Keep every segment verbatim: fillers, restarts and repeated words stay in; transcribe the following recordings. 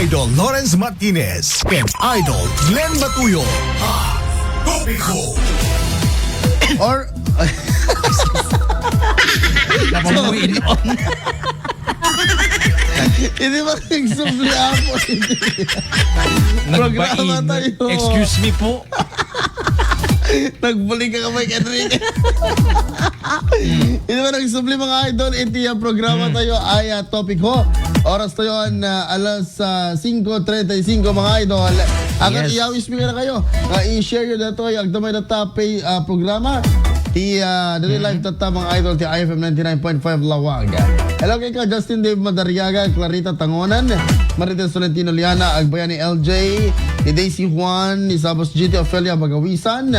Idol Lawrence Martinez and Idol Glenn Batuyo. Hot Topic Ho. Or, Napamuin on. Hindi ba nagsubli ako? Programa Nagbain. Tayo. Excuse me po. Nagbalik ka kamay, Enrique. Hindi ba nagsubli, mga idol? Iti, ah, programa tayo ay, ah, Topic Ho. Oras tayo, ah, alas sa singko treinta y cinco, mga idol. Akan Yes. iyawis mi nga kayo. Nga i-share nyo datoy, agdamay na ta pay, ah, programa. Ti, ah, dali Mhm. live tatta, mga idol, ti I F M ninety-nine point five Lawag. Hello kay ka, Justin Dave Madariaga, Clarita Tangonan, Marites Tolentino Liana, Agbayani L J, ni Daisy Juan, ni Sabos G T Ofelia Bagawisan,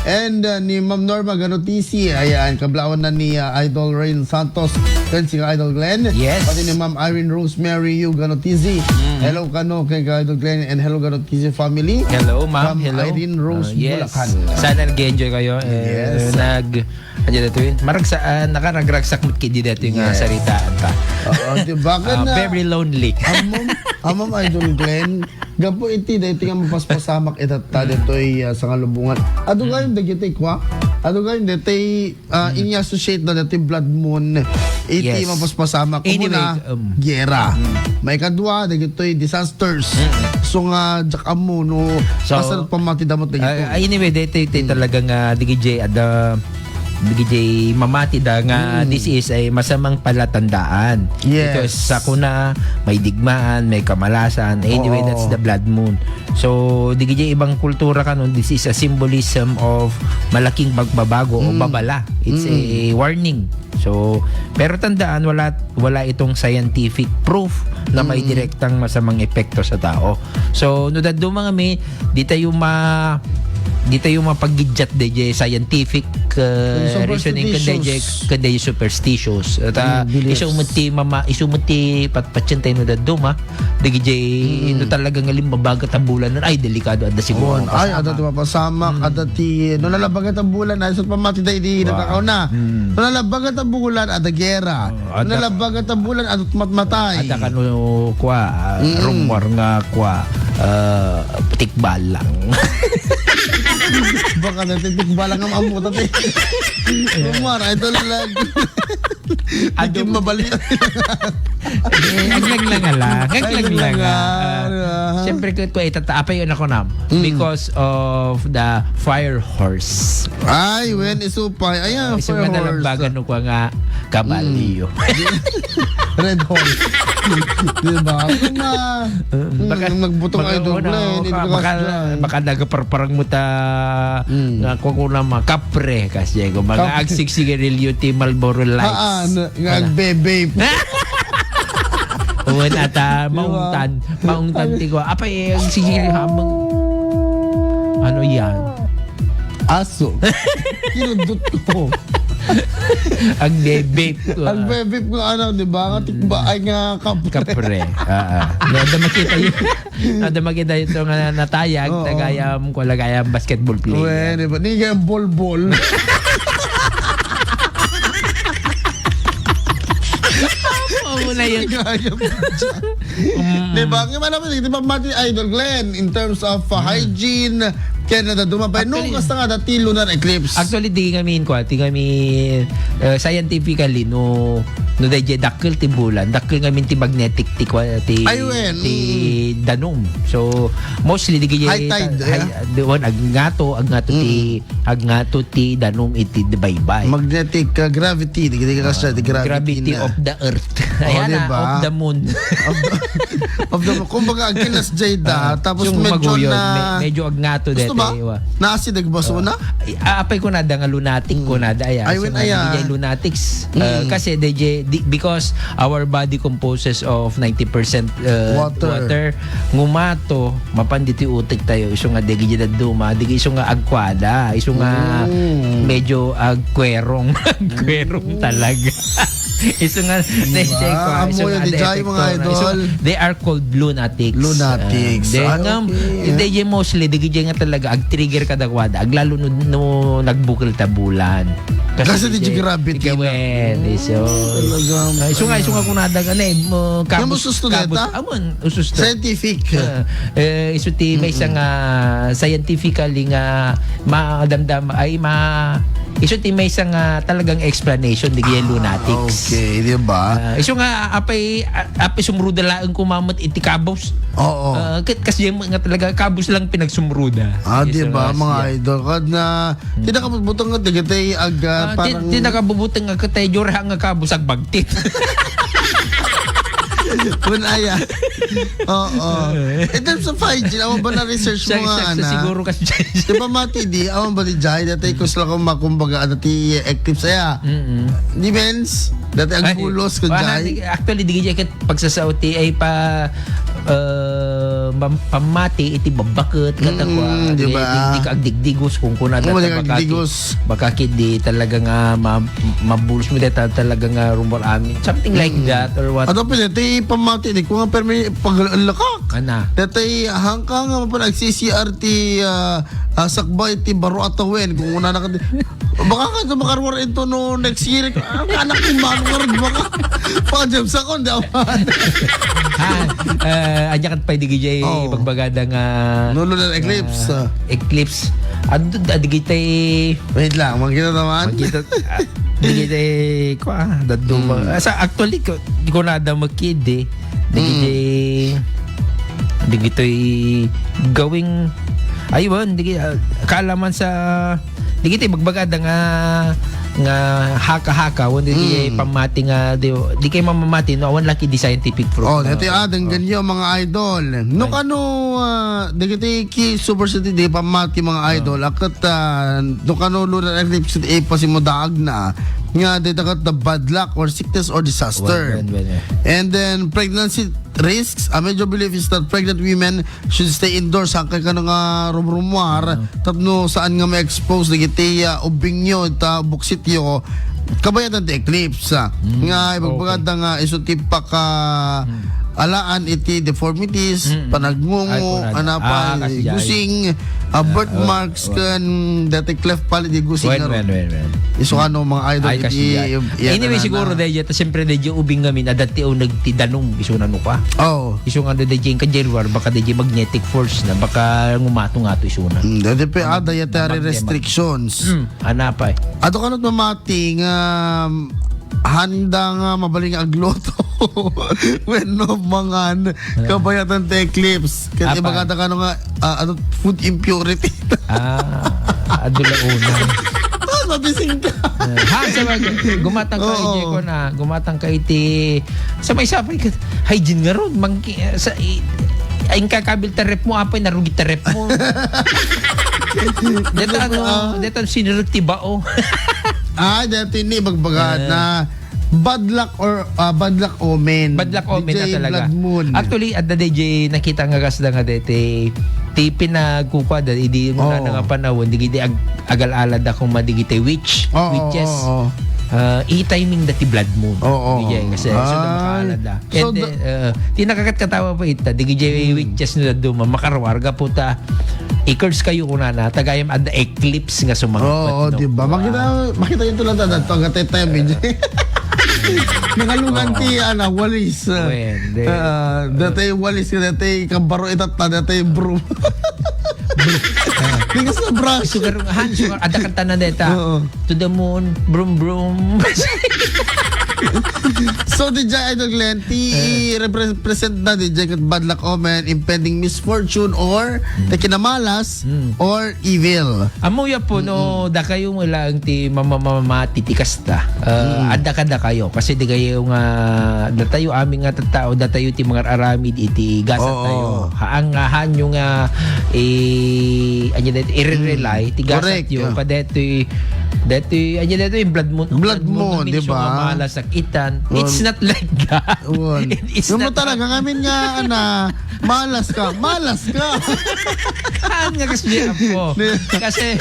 and, ah, ni Ma'am Norma Ganotisi. Ayan, kablawan na ni, ah, Idol Rain Santos, ken si Idol Glenn. Yes. Pati ni Ma'am Irene Rosemary Yu Ganotisi. Mm. Hello kano kay Idol Glenn and hello Ganotisi family. Hello, ma'am. From Hello. Irene Rose Ah, yes. Bulacan. Sana nag-enjoy kayo. Eh, Yes. nag-, ano na to yun? Maragsa-, ah, nakaragsak mo kidi dito yung, ah, Yes. saritaan pa. Oo, di ba? Ah, Kana, very lonely. Amom, amom, Idol Glenn, gapu iti, dahil nga mapaspasamak itatta ditoy, ah, sa ngalubungan. Adu Mm. kayo, dagiti kwa? Adu kayo, ditoy, ah, Mm. ini-associate na ditoy blood moon. Iti Yes. mapaspasamak. Anyway, Umuna, um, gera. Mm. Maikadua, dagitoy disasters. Mm. So nga, jak amo, no, So, kasarot pamati damot dagito. Ah, ah, anyway, dito, ito Mm. talagang, ah, D J, ada, D J mamati da nga Mm. this is a masamang palatandaan. Yes. Because sa kuna, may digmaan, may kamalasan. Anyway, Oo. that's the blood moon. So, D J ibang kultura kanon, this is a symbolism of malaking pagbabago o Mm. babala. It's Mm. a warning. So, pero tandaan, wala, wala itong scientific proof na may Mm. direktang masamang epekto sa tao. So, no daduma nga mi, di tayo ma-, di tayo mapagidyat D J scientific, uh, Yung reasoning, kundi D J, superstitious. Kundi superstitious. At, ah, Mm, beliefs. Isu mo ti mama-, isu mo ti pat-, patsyente no daduma, D J, Mm. no talagang alim mabagat a bulan, ay, delikado, adda siguro Oo, ay, mapasamak. Adda ti mapasamak, Mm. adda ti, no nalabagat a bulan, ay, sa pamati da, di Wa. Nakakauna. Mm. No nalabagat a bulan, adda gera. Oo, adda No nalabagat a bulan, adda matmatay. Adda kano, kwa, ah, Mm. rumor nga, kwa, ah, tikbalang. Baka na tikbalang ang amuta, te. Rumor, ay, ito lang. Adu- Di mabali. Eh, aglang lang ala. Aglang lang ala. Ah, siyempre, ko, ko, itata-, apay yun ako na. Mm. Because of the fire horse. Ay, when isupay. Ayan, Ah, isu fire nga horse. Nalambagan no kwa nga kabalyo. Mm. Red horse. Di ba? Kung ma-, Mm, mm, baka, magbutong baka, idol, una, eh, hindi baka, ka baka, baka nagaparparang mo ta Mm. nga kukuna mga kapre, kasi ko, mga Kapre. Agsig sigarilyo ti Marlboro Lights. Haan, nga Wala. Agbe-vape. Uwan ata, Di ba? Maungtan. Maungtan ti ko. Apay, eh, ang sigarilyo habang, ano yan? Aso. Kinudot ko. Agbe-vape ko, ah. Agbe-vape nga, ano, di ba? Nga tikba, ay, nga kapre. Kapre. Ah, ah. Nga, da makita yun. Ada makita ito nga natayag, Oo. Tagayam, ko lagayam basketball player. Pwede ba? Ni kayang bolbol. Oo na yun. Tagayam. Mm. Di ba? Ang iba naman, di ba, Mati Idol Glenn, in terms of, uh, Mm. hygiene, kaya nadaduma pa, no, Actually, basta nga dati lunar eclipse. Actually, di kami, kwa, di kami, uh, scientifically, no, no, dayjay dakkel ti bulan, dakkel ngamin ti magnetic ti, kwa, ti, Ay, wen, ti mm. Danum. So, mostly, di kaya High tide, ta-, yeah. High, di, wan, agngato, agngato ti, Mm. agngato ti danum iti di baybay. Magnetic, uh, gravity, di, di ka kasya, di Uh, gravity gravity na. Of the earth. Oh, ayan di na, ba? Of the moon. Of the, of the moon. Kumbaga, agkinas jay da, Ah, tapos yung medyo maguyod, na me-, medyo agngato Gusto dete, ba? Iwa. Naasid agbaso na? Ah, apay ko nada nga lunatic ko Mm. nada, aya. Ay, So, wen, nga, aya. Di jay lunatics. Ah, Mm. Kasi, di jay, di, because our body composes of ninety percent, uh, Water. Water. Ngumato, mapan diti utek tayo, isu nga digi daduma, digi isu nga agkwada, isu nga Mm. medyo agkwerong, agkwerong Mm. talaga. Isu nga, Di ba? Isu Amo nga yan, di jay, mga epekto na. Isu, idol. They are called lunatics. Lunatics. Ah, di Ah, nga, okay. Hindi jay mostly, digi jay nga talaga, ag-trigger ka dakwada, aglalo no, no nagbukel ta bulan. Kasi di gravity na. Ikawen, iso. Talaga. Ah, iso nga, iso nga kunada ka na eh, mo, kabus, usus to kabus. Deta? Amon, usus to. Scientific. Ah, eh, iso ti, mm-mm, maysa nga scientifically nga madamdam, ay, ma-, iso ti maysa nga talagang explanation di lunatics. Ah, okay, di ba? Ah, iso nga, apay, a-, apay sumruda laeng kumamet iti kabus. Oo. Ah, ket kasi nga talaga, kabus lang pinagsumruda. Ah, di ba, mga idol? Kad na, hmm, ti nakabutbuteng nga dagiti ag-, ah, ah, ti, parang ti nakabubuteng nga katay, jura nga kabus agbagtit. Kun aya. Oo. In terms of hygiene, awan ba na research mo nga, ana? Siguro kasi, di ba, mati di, awan ba ni Jai? Dati ko sila kung makumbaga, ano, ti eclipse, aya. Mm-mm. Di mens, dati ang bulos ko, Jai. Actually, di kaya ket pagsasao ti ay pa, eh, mam-, pammati iti babbaket, katawa. Mm, di ba? Di, di, di ka agdigdigos kung kuna. Oo, data di ka baka agdigos. Baka ki-, di talaga nga ma-, mabulos mo, data talaga nga rumor amin. Something like that or what. Ato pala, ti pammati, di ko nga permi paglakak. Ana? Dati hangka nga mapan ag-C C R ti, ah, ah, sakbay ti baro a tawen. Kung una na ka, baka ka sa makarwar into no next year. Ah, anak ni Mano nga rin baka. Pajam sa kon, di awan. Ha? Eh, anya kat pay di gijay, oh, pagbagada nga, no, lunar eclipse, nga, ah, eclipse. Adu, adu gitay. Wait lang, magkita naman. Magkita, ah, di gitay, kwa, daduma. Mm. Ah, sa actually, ko, di ko nada makidi. Di gitay, di gitay gawing, aywan, di gi-, ah, kaalaman sa Dagiti bagbagada nga, nga haka-haka, wenno dagiti, mm, pammati nga di, di kay mamamati no awan la ketdi scientific proof. Oh, dati, ah, denggenyo, mga idol. No kano, ah, dagiti ki superstition ti pammati, mga idol, a ket, ah, no kano lunar eclipse ti ipasimudaagna, nga dayta ket the bad luck or sickness or disaster. Wen, wen, wen, wen. And then pregnancy risks, a major belief is that pregnant women should stay indoors, saan kay kano nga rumrumuar, tapno saan nga ma-expose dagiti, ah, ubbingyo, ita buksityo, kabayatan ti eclipse, ah. Mm, nga ibagbagada nga isu ti paka-, mm, alaan iti deformities, mm, mm, panagmungo, ay, kunada, ana pay, ah, kasi gusing, ah, birthmarks, ken dati cleft palate, di gusing. Wen, wen, wen, wen. Isu kano, mga idol, ay, kasi iti, anyway, siguro, dahil, siyempre, dahil ubing ngamin, adat ti uneg ti danum, isu na no ka. Oo. Isu nga no, dayjay inka January, baka dayjay magnetic force na, baka ngumato-ngato isuna. Hmm, dati pe, ah, dietary restrictions. Hmm, ana pay. Ato kanot mamati nga, um, handa nga mabalin nga agluto. Wenno mangan, kabayatan ti eclipse. Ket ibagada kano nga, ah, ano, food impurity. Ah, adu la una. Ah, mabising ka. Eh, ha, sa bagay, gumatang ka, oo, iti ko na, gumatang ka iti, sa may sapay ka, hygiene nga ron, mangki-, sa, i-, ay, kakabil ta ref mo, apay, narugi ta ref mo. Deta, ano, ah, deta, sinirek ti bao. Ah, deta, ni, bagbaga na, bad luck or, ah, bad luck omen. Bad luck omen na talaga. Blood moon. Actually, adda dayjay nakita nga kasda nga deti, ti pinagkukuada, idi, oh, nga panahon, digiti ag-, agal-alada kung madigiti witch, oh, witches. Oh, oh. Ah, i-timing da ti blood moon. Oo. Dijay, kasi, so, da makaalada. And then, uh, ti nakakatkatawa pa ita, di gijay witches na duma, makaruar, gapu ta, i-curse kayo kunana, tagayam adda eclipse nga sumangpet. Oo, no? Di ba? Makita, makita yung tulad na, ito, agad tayo tayo, medyo. Nangalungan ti, ano, walis. Pwede. Ah, dati walis, dati kabaro itatta, dati bro. Di ka sa brush. Sugar, han, sugar, ada kang tanan deta. Oo. To the moon, brum, brum. So, D J Idol Glenn, ti, eh, represent na, D J, ket bad luck omen, impending misfortune, or, hmm, ti kinamalas, hmm, or evil. Ammo ya po, no, mm-mm, dakayo mo lang ti mamamamati ti kasta. Ah, mm, adda ka dakayo. Kasi di kayo nga, datayo amin nga tattao, datayo ti mangar-aramid iti gasa tayo. Oo. Haang nga hanyo nga, eh, anya daytoy, i-rely, mm, ti gasa correct, tayo. Yeah. Kadaytoy, daytoy, anya daytoy, blood moon, blood moon, di ba? Nga malas itan. It's not like that. Wan. It's not talaga. Ngamin nga, ana, Malas ka, malas ka. Haan nga kasi, apo. Di- Kasi,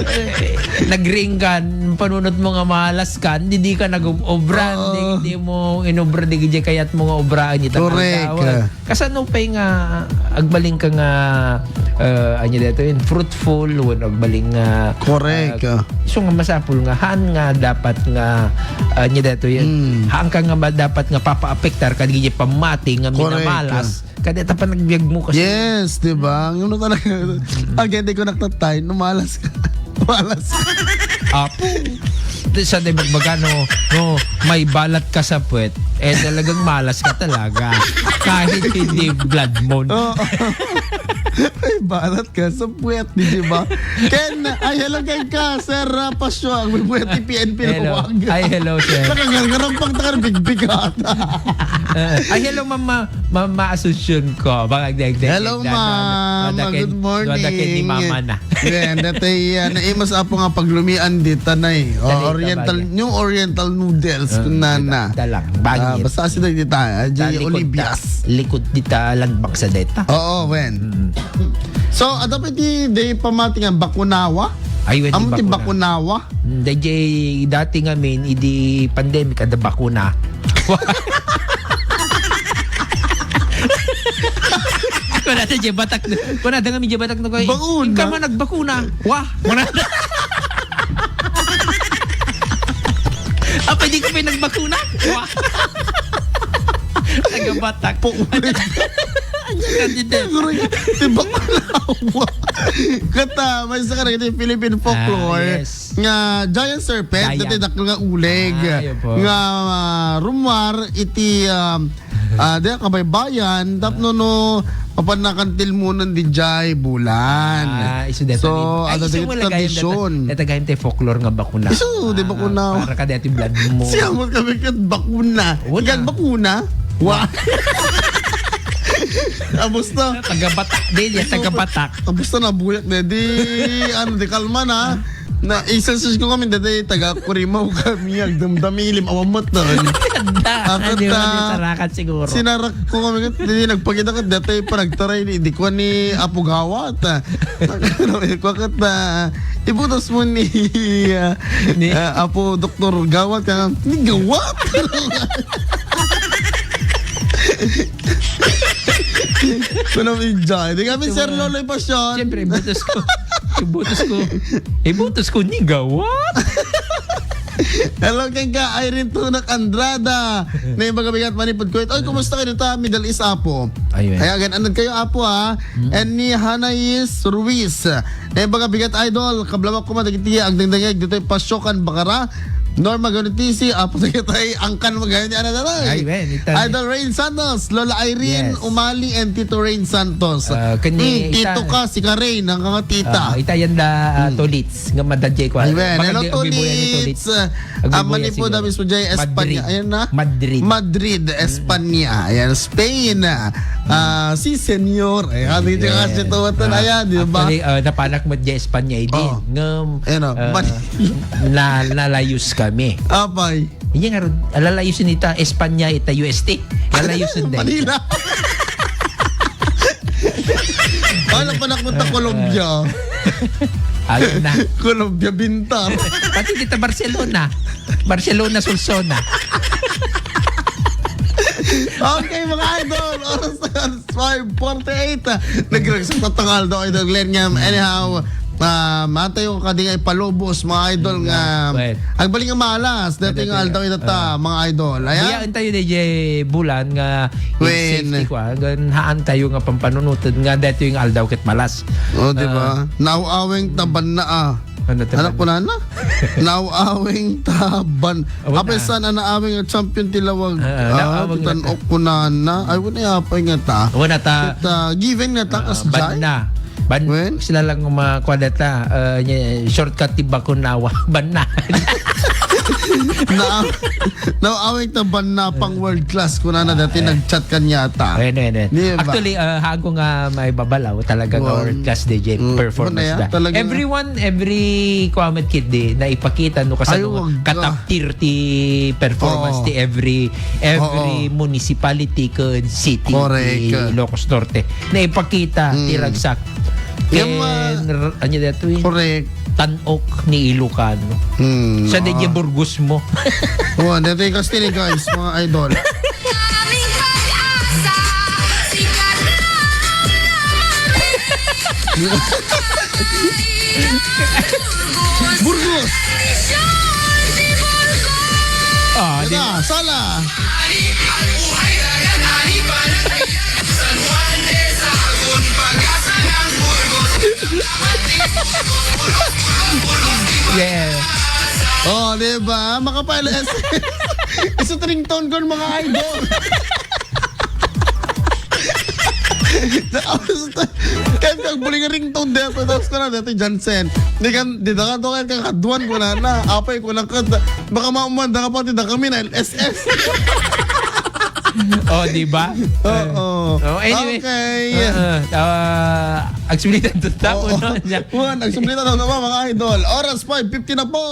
eh, nagring ka, panunot mo nga malas ka, hindi di ka nag-obra, Oo. Hindi, hindi mo inobra, di kayat mo nga obraan ita. Correct. Kasano pay nga agbaling ka nga, eh, anya daytoy, fruitful, wenno agbaling nga, Correct. Eh, so nga masapul nga, haan nga dapat nga, anya daytoy, Mm. Haan ka nga ma-, dapat nga papaapektar kadagiti pammati nga Correct. Minamalas. Kada ta panagbiag mo kasi. Yes, di ba? Ano talaga? Again, di ko naktatay, no malas ka. Malas. Apo. Di sa di magbaga, no, no, may balat ka sa puwet, eh, talagang malas ka talaga. Kahit hindi blood moon. Oo. May balat ka sa puwet, di ba? Ken, ay, hello, Ken ka, Sir, ah, Pasyo, ang may puwet ni P N P Hello. Luwag. Ay, hello, sir. Nakagargarampang ta ka, bigbig ata. Eh, ay, hello, ma'am, ma-, Ma'am, maasunsyon ko. Baka, deg, deg, Hello, deg, ma'am. Wada ken, Good morning. Wada ken ni mama na. Then, dati, ah, naimas apo nga paglumian di tanay. O, Tanay, Oriental, bagay. New Oriental Noodles, Ah, kunana. Dala, dala. Bagay. Ah, basta kasi dagiti ta, ah, Jay Talikod Olivias. Ta, likod di ta, lagbag sa deta. Oo, wen. Mm. So, adda pa iti, di pamati nga, bakunawa? Ay, wen, Amo ti bakunawa. Bakunawa? Mm, dayjay dati ngamin, idi pandemic, adda bakuna. Kuna dayjay batak, kuna da ngamin dayjay batak na ko, Bakuna? Inka man nagbakuna. Wah! Kuna da. Apa, di ka pa nagbakuna? Wah! Taga Batak. Po. Anya ka, di, di? Siguro nga, di bakuna. Kata, may isa ka na iti Philippine folklore. Ah, yes. Nga giant serpent, Giant. Dati dakkel nga uleg. Ah, yun po. Nga, ah, rummuar iti, ah, ah, di kabaybayan, tapno no, mapan nakantilmunan di jay bulan. Ah, isu deta So, ni-, ay, ano isu dagiti mo lagayan tradisyon? Deta, deta gayam ti folklore nga bakuna. Isu, di Ah, bakuna. Para ka dati blood mo. Siya mo kami kat bakuna. Una. Ikan bakuna? Wa. Abos na. Taga Batak. Di, di, taga Batak. Abos na nabuyak na. Di, ano, di kalma na. Na, isalsas ko kami, dati taga Kurimaw kami, agdamdamilim, awamat na rin. Ganda. Ako Ano yun? ta, Ano yung sarakan siguro? Sinarak ko kami, dati nagpakita ka, dati pa nagtaray ni, di ko ni Apo Gawat. Bakit na, ibutas mo ni, ah, Ni? Ah, Apo Doktor Gawat ka, ni Gawat? Ano, enjoy. Di kami, Sir Lolo, yung pasyon. Siyempre, ibutas ko. Ibutas ko. Ibutas ko ni Gawat. Hello, kay ka Irene Tunak Andrada. Na yung mga bigat manipod ko. Oy, kumusta kayo ta? Middle East, apo. Ayun. Kaya again, anad kayo, apo, ha? Mm. And ni Hanais Ruiz. Na yung mga bigat, idol. Kablawak ko madagiti. Ang dingdingeg dito yung Pasyokan Bakara. Norma Gonitisi, apo sa kita ay angkan magayon ni Ana Daray. Ay, wen, ita ni Idol Rain Santos, Lola Irene Yes. Umali, and Tito Rain Santos. Ah, kani Hmm, Tito ita ka, si Karen, ang mga tita. Ah, ita yan da, ah, Hmm. Tolits, nga madadjay ko. Ay, wen. Mga Hello, di-, agibuyan ni Tolits. Tolits. Ah, Agibuyan mani po siguro. Dami po dyan, Madrid. Espanya. Ayan na. Madrid. Madrid, Espanya. Ayan, Spain. Ah, si Senyor. Ayan, dito ka Yes. si Tuwatan. Ah, Ayan, di ba? Actually, ah, napanak mo dyan Espanya, eh, di. Oh. Ngam, Ayan, oh. ah, Mani- na, nalayos kami. Apay. Iya nga ron, alalayosin ita, Espanya, ita, U S T. Lalayosin din. Manila. Wala pa nakunta Colombia. Ayun na. Colombia, Bintar. Pati dito, Barcelona. Barcelona, Solsona. Okay, mga idol. Oras na five forty-eight. Nagregsakta tangal daw, Idol Glenn, nga. Anyhow, ah, matayo ka di nga ipalubos, mga idol, nga Well. Agbali nga malas, dati Dati nga aldaw nga, ita ta, ah. Mga idol. Ayan. Biyaan tayo, D J Bulan, nga When? Safety ko, ah. Gan haan tayo nga pampanunutan nga dati nga aldaw ket malas. Oh, di ba? Ah. Naaw-aweng ta banna, ah. Ano ta Anak banna? Ko na na? Naaw-aweng ta ban-, Awan Apay na. Sana naaweng nga champion ti lawag. Ah, ah, naaweng titan na ta. Ok ko na na. Ay, wala apay nga ta. Wala ta. Ket, ah, given nga ta, Ah, kas Jai. Banna. Ban-, When? Sila lang ang mga kwadata, ah, niya, shortcut ti bakunawa. Banna. Na, naawit na banna pang world class. Kunana dati nag-chat kaniata. Ayan, ayan, ayan. Di ba? Actually, ah, hago nga maibabalaw talaga nga Wow. world class D J Mm, performance ano yan? da. Talaga. Everyone, every Kwamet Kid di, naipakita no Ay, kasano wag ka. katapir ti performance Oo. ti every, every Oo. municipality ken city Correct. ti Ilocos Norte. Naipakita ti Mm. ragsak. Yan, Ken, ma- r-, ano dito eh? Correct. Tanok ni Ilocano. Hmm, Sa ah. DJ Burgos mo. Oh, dati Castile, guys, mga idol. Aming pag-asa, sikat na ang Burgos! Burgos! Tradisyon di Burgos! Ah, di Ito, sala! Yeah. Oh, di ba? Makapal S S. Isu ti ringtone ko, mga idol. Tapos, kaya kag buling ringtone dito, tapos ko na dito, Jansen. Di kan, di da ka to, kaya kakaduan ko na na. Apay ko na ka, baka maumanda ka pati da kami na L S S. Oh, di ba? Oo. Oh, anyway. Okay. Uh, uh, agsulitan to tao, Oo. no? Juan, agsulitan to tao, mga idol. Oras five fifty na po.